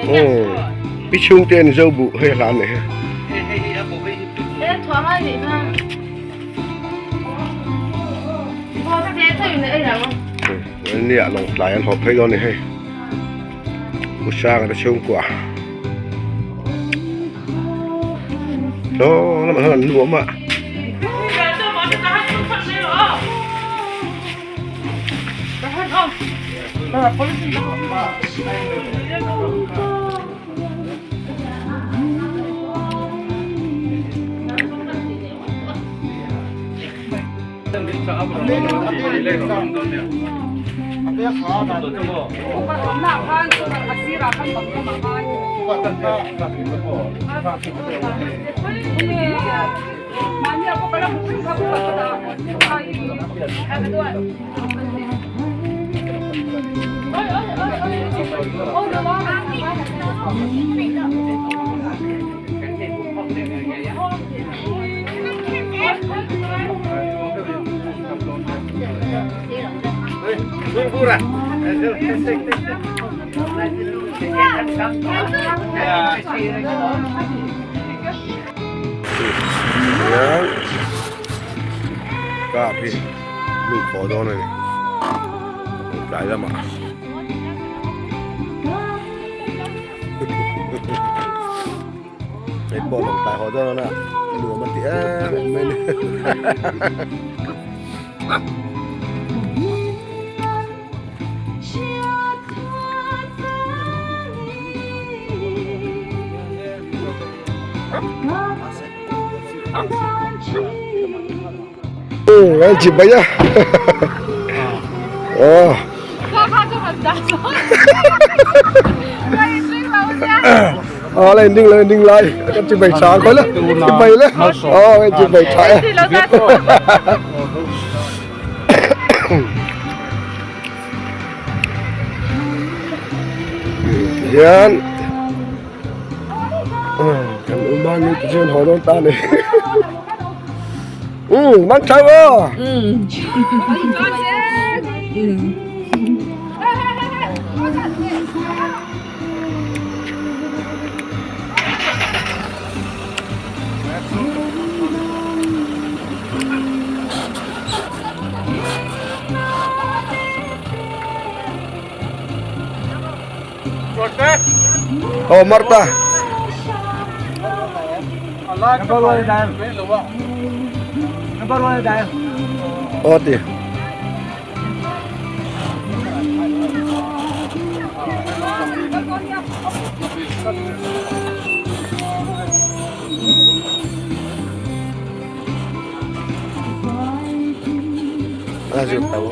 I chhungte an zo buh hei hlan nei he. Nia lawng tlai an haw phei dawn a ni hei. U Sanga te chhungkua. Saw lamah sawn an nuam a. Hian car hi lut haw dawn a ni tlai lamah hei pawh lawng tlai haw dawn a nuam a ti em em mai a ni. Anh chị bấy á. Ờ. Ờ lên ding lên ding lai. Các chị bấy sáng coi lá. Chị bấy lá. Ờ anh chị bấy trái. Hian kan u mang ni chuan haw dawn ta ni um mang tha aw Oh Marta. Oh ti. A zut tau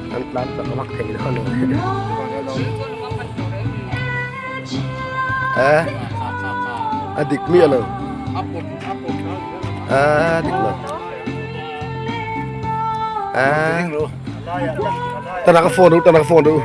an tlan chak vak thei lo ni a a dik miah lo a dik lo a ta la ka phone u ta la ka phone u.